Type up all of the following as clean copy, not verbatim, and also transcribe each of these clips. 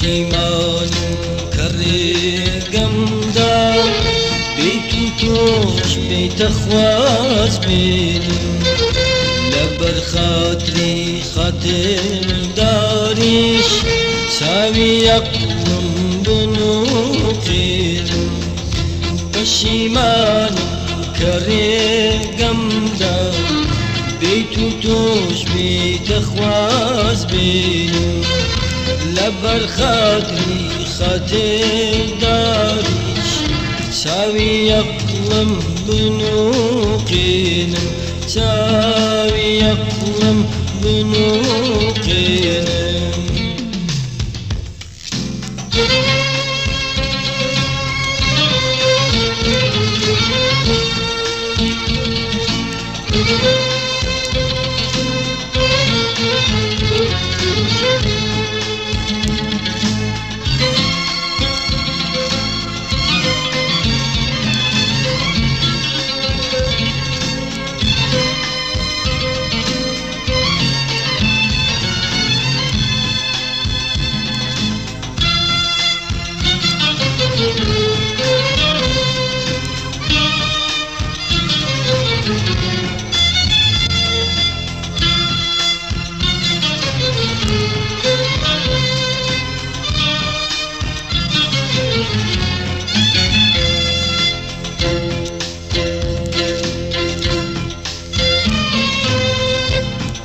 پەشیمانم کە ڕێگەمدا بیت و تۆش بیتە خوازبێنم، لەبەر خاتری خاترداریش چاوی ئەقڵم بنوقێنم. پەشیمانم کە ڕێگەمدا بیت و تۆش بیتە خوازبێنم، لەبەر خاتری خاترداریش چاوی ئەقڵم بنوقێنم، چاوی ئەقڵم بنوقێنم.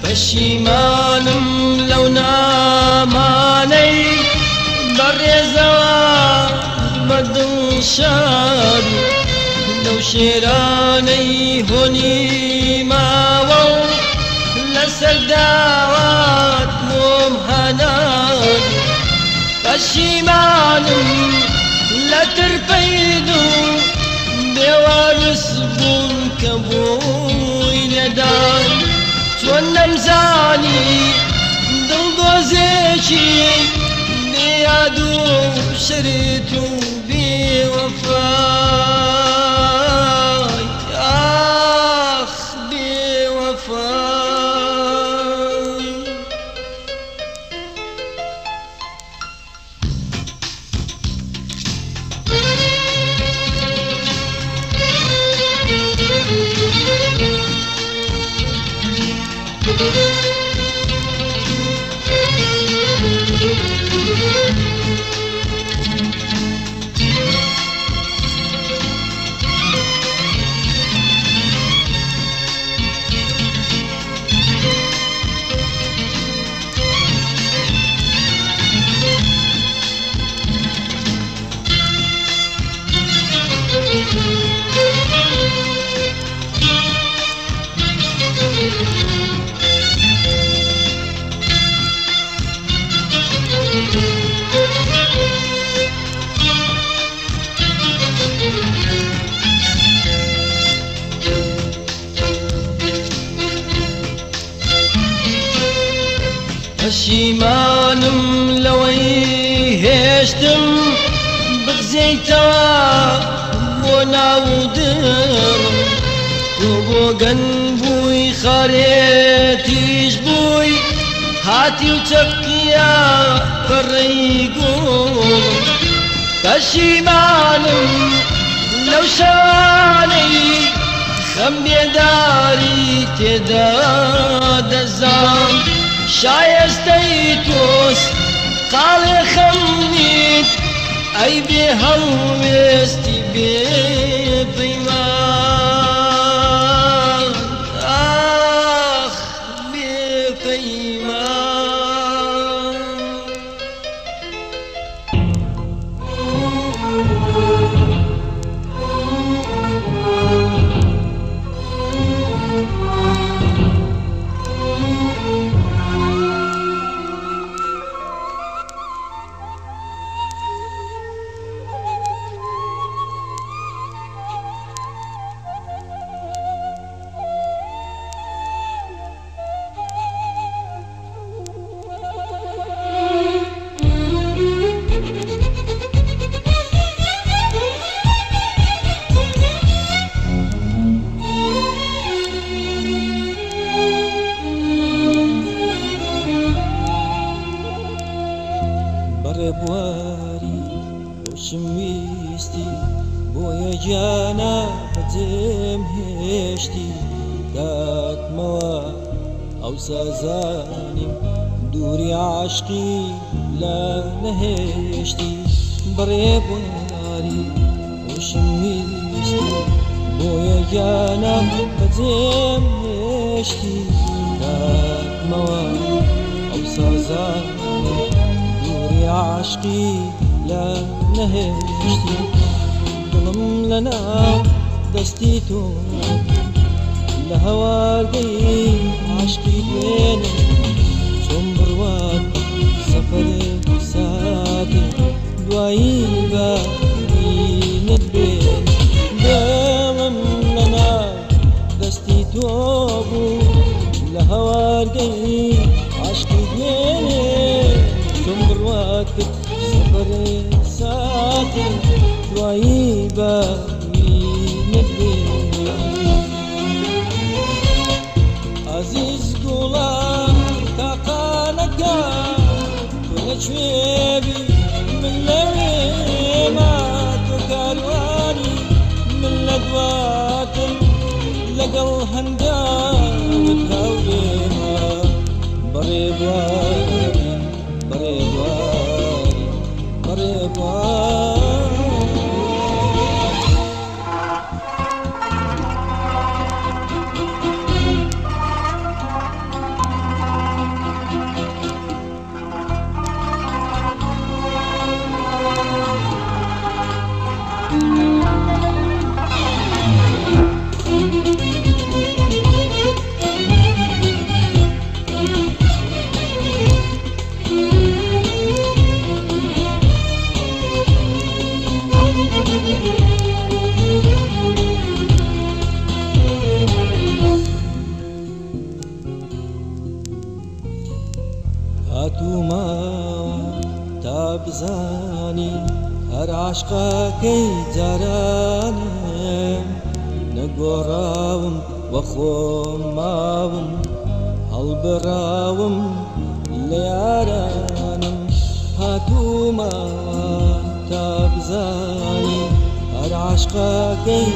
پەشیمانم لەو نامانەی بەڕێزەوە بە دڵشادی، لەو شێرانەی هۆنی ماوە و لەسەر داوات بۆم هەنادی. پەشیمانم لە ترپەی دوو بێوارس بوون کە بۆی لێدان، چۆن نەمزانی دڵدۆزێکی بێیاد و شرت و بێوەفای، ئاخ بێوەفای. پەشیمانم لەوەی هێشتم بخزێیتەوە بۆ ناو دڵم، تۆ بۆ گەن بووی خارێتیش بووی، هاتی و چەقیە پەڕەی گوڵم. پەشیمانم لەو شەوانەی خەم بێداری تێدا دەزان، شایستەی تۆست قاڵێ خەم نیت، ئەی بێ هەڵوێستی بێ پەیمان، ئاخ بێ پەیمان. بڕێبواری خۆشم ویستی بۆیە گیانە بەجێم هێشتی کاتمەوە ئەوسا زانیم دووری عاشقی لە نەهێشتی بڕێبواری خۆشم ویستی بۆیە گیانە بەجێم هێشتی کاتمەوە ئەوسا زانیم دووری عاشقی لە نەهێشتی دڵم لەناو دەستی تۆ لە هەوارگەی عاشقی دوێنێ چۆن بڕوات سەفەر ساتێ دوایی بە وینت بێنێ دڵم لەناو دەستی تۆ بوو لە هەوارگەی عاشقی دوێنێ چۆن بڕوات کرد سەفەر ساتێ دوایی بە وینت بێنێ ئازیز گوڵام تاقانەکە تۆ لەکوێ بی من لەوێما تۆ کاروانی من لە دواتم لەگەڵ هەنگاوت هاورێما بەڕێبواری بەڕێبواری بەڕێبواری. هاتوومەوە تا بزانی هەر عاشقەکەی جارانم نەگۆڕاوم وە خۆم ماوم هەڵبڕاوم لە یارانم هاتوومەوە تا بزانی هەر عاشقەکەی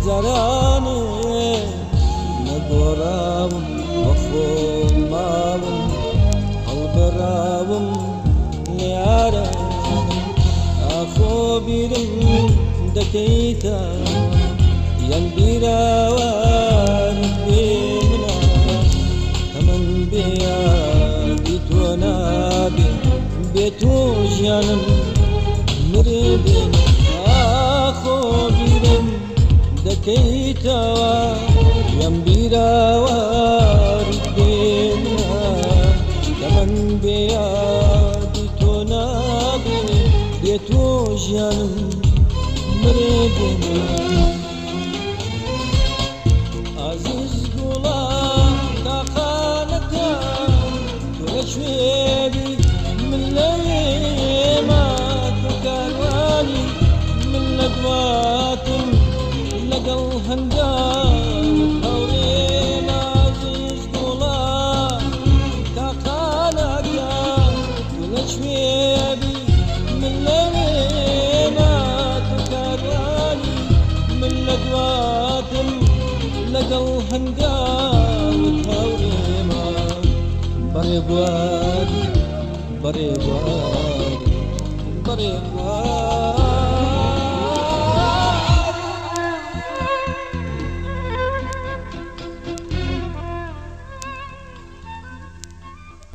جارانم نەگۆڕاوم وە خۆم ماوم هەڵبڕاوم لە یارانم ئاخۆ بیرم دەکەیتە یان بیرەوەرت بێ منە تەمەن بێ یادی تۆ نابێ بێ تۆ ژیانم مردن ئاخۆ بیرم دەکەیتەوە یان بیرەوەرت بێ منە تەمەن بێ یادی تۆ نابێ بێ تۆ ژیانم مردن. ئازیز گوڵام تاقانەکە تۆ لەکوێ بی من لەوێما تۆ کاروانی من لە دواتم لەگەڵ هەنگاوت هاورێم ئازیز گوڵام تاقانەکە تۆ لەکوێ بی من لەوێما تۆ کاروانی من لە دواتم لەگەڵ هەنگاوت هاورێما بەڕێبواری بەڕێبواری بەڕێبواری.